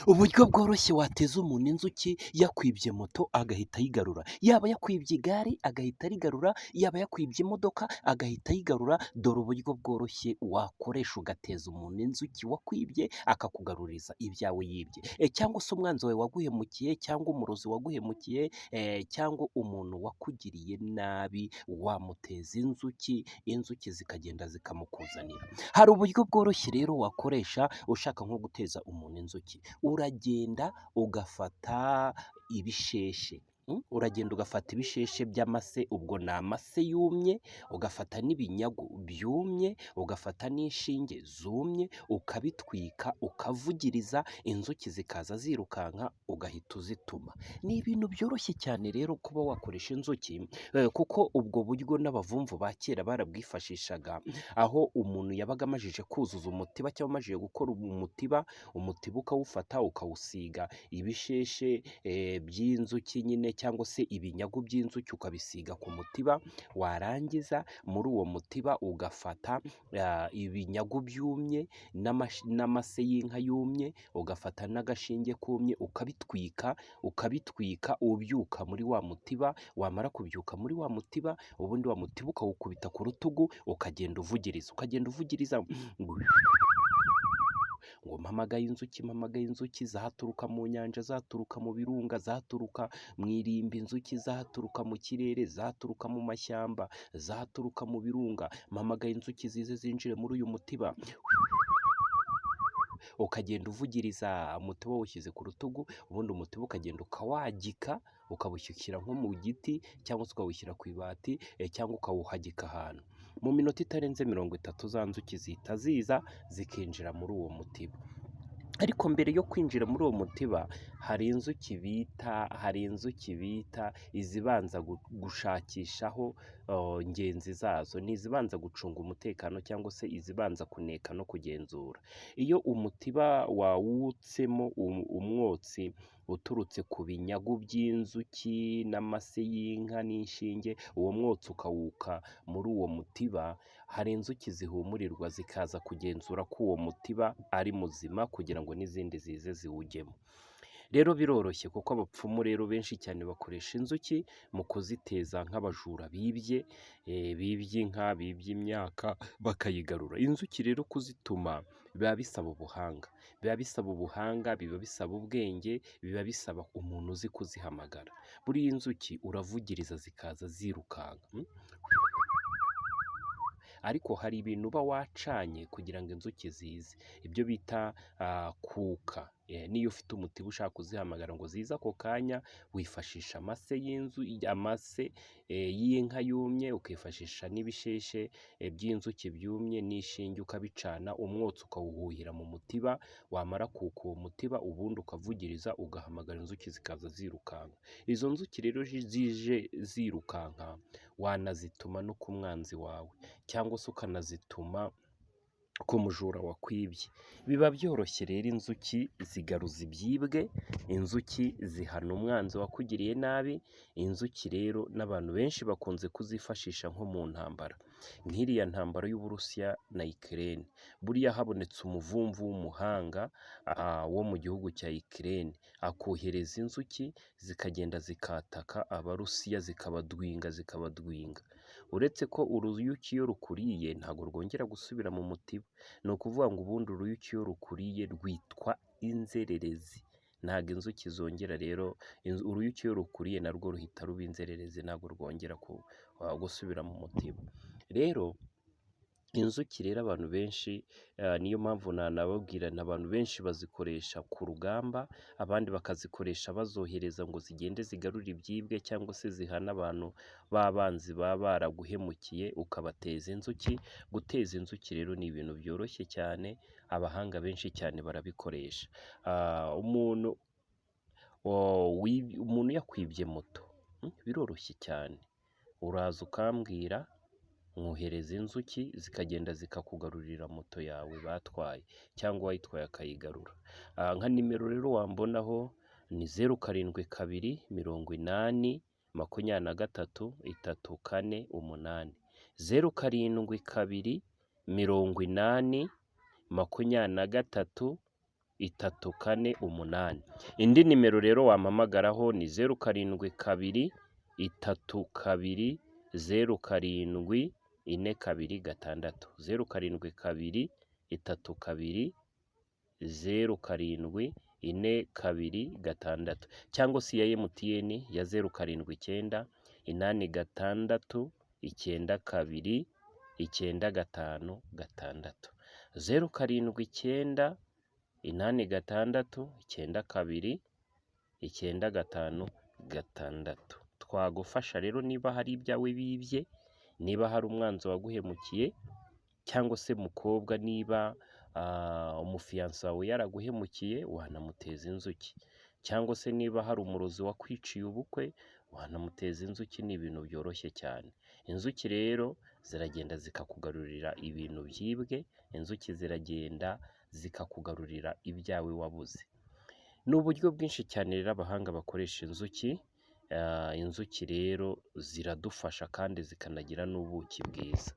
Uburyo bworoshye wateza umuntu inzuki yakwibye moto agahita ayigarura, yaba yakwibye igare agahita arigarura, yaba yakwibye imodoka agahita ayigarura. Dore uburyo bworoshye wakoresha ugateza umuntu inzuki wakwibye akakugaruriza ibyawe yibye, cyangwa se umwanzi wawe waguhemukiye, cyangwa umurozi waguhemukiye, cyangwa umuntu wakugiriye nabi, wamuteza inzuki, inzuki zikagenda zikamukuzanira. Hari uburyo bworoshye rero wakoresha ushaka nko guteza umuntu inzuki. Uragenda ugafata ibisheshe, uragenda ugafata ibisheshe by'amase, ubwo ni amase yumye, ugafata n'ibinyagu byumye, ugafata n'inshinge zumye, ukabitwika, ukavugiriza, inzuki zikaza zirukanka, ugahita uzituma. Ni ibintu byoroshye cyane rero kuba wakoresha inzuki, kuko ubwo buryo n'abavumvu ba kera barabwifashishaga, aho umuntu yabaga amajije kuzuza umutiba cyangwa amajije gukora umutiba, umutiba ukawufata ukawusiga ibisheshe by'inzuki nyine, cyangwa se ibinyagu by'inzuki ukabisiga ku mutiba, warangiza muri uwo mutiba ugafata ibinyagu byumye n'amase y'inka yumye, ugafata n'agashinge kumye, ukabitwika, ukabitwika ubyuka muri wa mutiba, wamara kubyuka muri wa mutiba, ubundi wa mutiba ukawukubita ku rutugu, ukagenda uvugiriza, ukagenda uvugiriza ngo mpamagaye inzuki, mpamagaye inzuki zaturuka mu nyanja, zaturuka mu birunga, zaturuka mu irimbi, inzuki zaturuka mu kirere, zaturuka mu mashyamba, zaturuka mu birunga, mpamagaye inzuki zize zinjire muri uyu mutiba. Ukagenda uvugiriza umutiba wawushyize ku rutugu, ubundi umutiba ukagenda ukawagika, ukawushyira nko mu giti cyangwa se ukawushyira ku ibati, cyangwa ukawuhagika ahantu. Mu minota itarenze 30 za nzuki zihita ziza zikinjira muri uwo mutiba. Ariko mbere yo kwinjira muri uwo mutiba hari inzuki bita izibanza gushakishaho ngenzi zazo, ni izibanza gucunga umutekano cyangwa se izibanza kuneka no kugenzura. Iyo umutiba wawutsemo umwotsi uturutse ku binyagu by'inzuki n'amase y'inka n'inshinge, uwo mwotsi ukawuka muri uwo mutiba, hari inzuki zihumurirwa zikaza kugenzura ko uwo mutiba ari muzima kugira ngo n'izindi zize ziwujyemo. Rero biroroshye kuko abapfumu rero benshi cyane bakoresha inzuki mu kuziteza nk'abajura bibye, bibye inka, bibye imyaka bakayigarura. Inzuki rero kuzituma biba bisaba ubuhanga, biba bisaba ubuhanga, biba bisaba ubwenge, biba bisaba umuntu uzi kuzihamagara. Buriya inzuki uravugiriza zikaza zirukanka, ariko hari ibintu uba wacanye kugira ngo inzuki zize, ibyo bita kuka. Niyo ufite umutiba ushaka kuzihamagara ngo zize ako kanya, wifashisha amase y'inzu, amase y'inka yumye, ukifashisha n'ibisheshe by'inzuki byumye n'inshinge, ukabicana, umwotsi ukawuhuhira mu mutiba, wamara kuka uwo mutiba ubundi ukavugiriza, ugahamagara inzuki zikaza zirukanka. Izo nzuki rero zije zirukanka wanazituma no ku mwanzi wawe cyangwa se ukanazituma ku mujura wakwibye. Biba byoroshye rero, inzuki zigaruza ibyibwe, inzuki zihana umwanzi wakugiriye nabi, inzuki rero n'abantu benshi bakunze kuzifashisha nko mu ntambara, nk'iriya ntambara y'Uburusiya na Ukraine. Buriya habonetse umuvumvu w'umuhanga wo mu gihugu cya Ukraine, akohereza inzuki zikagenda zikataka Abarusiya, zikabadwinga, zikabadwinga. Uretse ko uruyuki iyo rukuriye ntabwo rwongera gusubira mu mutiba, ni ukuvuga ngo ubundi uruyuki iyo rukuriye rwitwa inzererezi, ntabwo inzuki zongera rero, uruyuki iyo rukuriye narwo ruhita ruba inzererezi, ntabwo rwongera gusubira mu mutiba. Rero inzuki rero abantu benshi, niyo mpamvu nanababwira nti abantu benshi bazikoresha ku rugamba, abandi bakazikoresha bazohereza ngo zigende zigarure ibyibwe cyangwa se zihane abantu b'abanzi baba baraguhemukiye, ukabateza inzuki. Guteza inzuki rero ni ibintu byoroshye cyane, abahanga benshi cyane barabikoresha. Umuntu yakwibye moto biroroshye cyane, uraza ukambwira nkohereza inzuki zikagenda zikakugarurira moto yawe batwaye cyangwa uwayitwaye akayigarura. Nka nimero rero wambonaho ni 07280234 8, 072823 3 4 8. Indi nimero rero wampamagaraho ni 0 7 2 3 2 0 7 4 2 6, 0 7 2 3 2 0 7 4 2 6, cyangwa se iya MTN ya 0 7 9 8 6 9 2 9 5 6, 0 7 9 8 6 9 2 9 5 6. Twagufasha rero niba hari ibyawe bibye, niba hari umwanzi waguhemukiye, cyangwa se mukobwa niba umufiyanse wawe yaraguhemukiye wanamuteza inzuki, cyangwa se niba hari umurozi wakwiciye ubukwe wanamuteza inzuki, ni ibintu byoroshye cyane. Inzuki rero ziragenda zikakugarurira ibintu byibwe, inzuki ziragenda zikakugarurira ibyawe wabuze. Ni uburyo bwinshi cyane rero abahanga bakoresha inzuki, inzuki rero ziradufasha kandi zikanagira n'ubuki bwiza.